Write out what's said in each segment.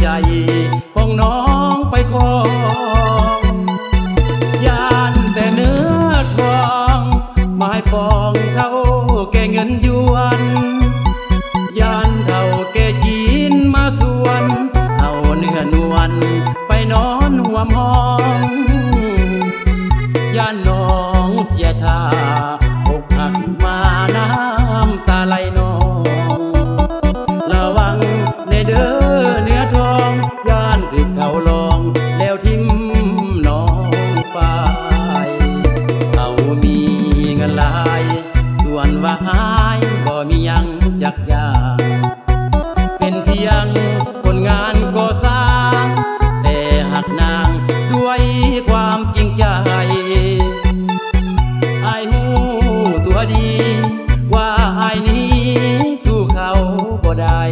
ໃຈຂອງນ້ອງໄປຄອງ ຢ້ານແຕ່ເນື້ອທອງ ໝາຍປອງເຖົ້າແກ່ເງິນຢວນ ຢ້ານເຖົ້າແກ່ຈີນມາຊວນ ເອົາເນື້ອນວນໄປນອນຮ່ວມຫ້ອງ ຢ້ານນ້ອງເສຍທ່າ ອົກຫັກມານ້ຳຕາໄຫຼນອງ ລະວັງແດ່ເດີ້ເນື້ອທອງ ຢ້ານຖືກເຂົາລອງ ແລ້ວຖິ້ມນ້ອງໄປ ເຂົາມີເງິນຫຼາຍ ສ່ວນວ່າອ້າຍບໍ່ມີຫຍັງຈັກຢ່າງ ເປັນພຽງຄົນງານກໍ່ສ້າງ ແຕ່ຮັກນາງດ້ວຍຄວາມຈິງໃຈ ອ້າຍຮູ້ຕົວດີວ່າອ້າຍໜີສູ້ເຂົາບໍ່ໄດ້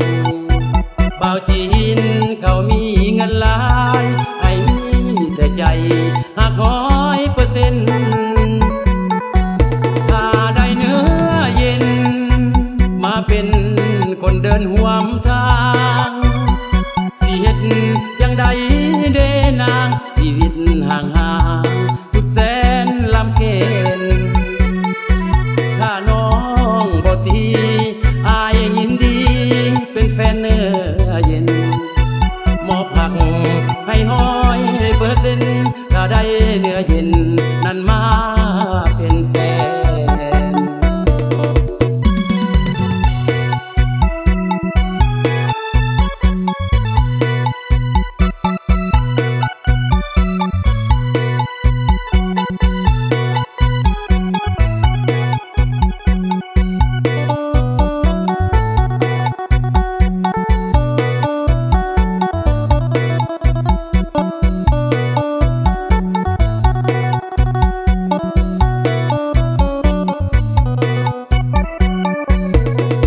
ບ່າວຈີນເຂົາມີເງິນຫຼາຍ ອ້າຍມີແຕ່ໃຈ ຫາກຮ້ອຍເປີເຊັນ ຖ້າໄດ້ເນື້ອເຢັນ ມາເປັນຄົນເດີນຮ່ວມທາງ ຊິເຮັດຈັ່ງໃດເດນາງ ຊີວິດຫ່າງຫ່າງ ສຸດແສນລຳເຄັນ ຖ້ານ້ອງບໍ່ຕີ ອ້າຍຍິນດີເປັນແຟນເນື້ອເຢັນ ມອບຮັກໃຫ້ຮ້ອຍເປີເຊັນ ຖ້າໄດ້ເນື້ອເຢັນນັ້ນມາເປັນແຟນ.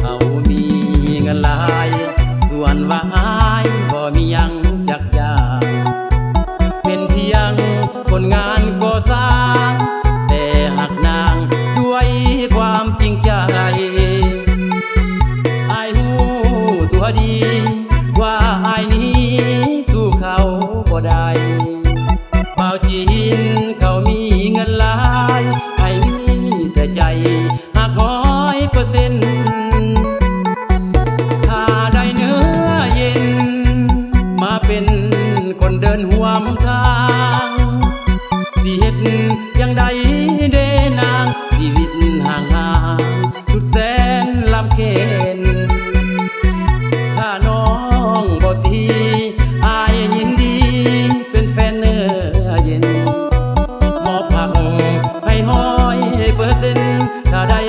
ເຮົາມີເງິນຫຼາຍ ສ່ວນວ່າອ້າຍບໍ່ມີຫຍັງຈັກຢ່າງ ເປັນພຽງຄົນງານກໍ່ສ້າງ ແຕ່ຮັກນາງດ້ວຍຄວາມຈິງໃຈ ອ້າຍຮູ້ຕົວດີ ວ່າອ້າຍນີ້ສູ້ເຂົາບໍ່ໄດ້ ບ່າວຈີນເຂົາມີເງິນຫຼາຍ ອ້າຍມີແຕ່ໃຈຮັກຮ້ອຍເປີເຊັນ ຖ້າໄດ້ເນື້ອເຢັນ ມາເປັນຄົນເດີນຮ່ວມທາງ ຊິເຮັດຈັ່ງໃດເດນາງ ຊີວິດຫ່າງຫາງ ສຸດແສນລຳເຄັນ ຖ້ານ້ອງບໍ່ຕີ ອ້າຍຍິນດີເປັນແຟນເນື້ອເຢັນ ມອບຮັກໃຫ້ຮ້ອຍເປີເຊັນ ຖ້າໄດ້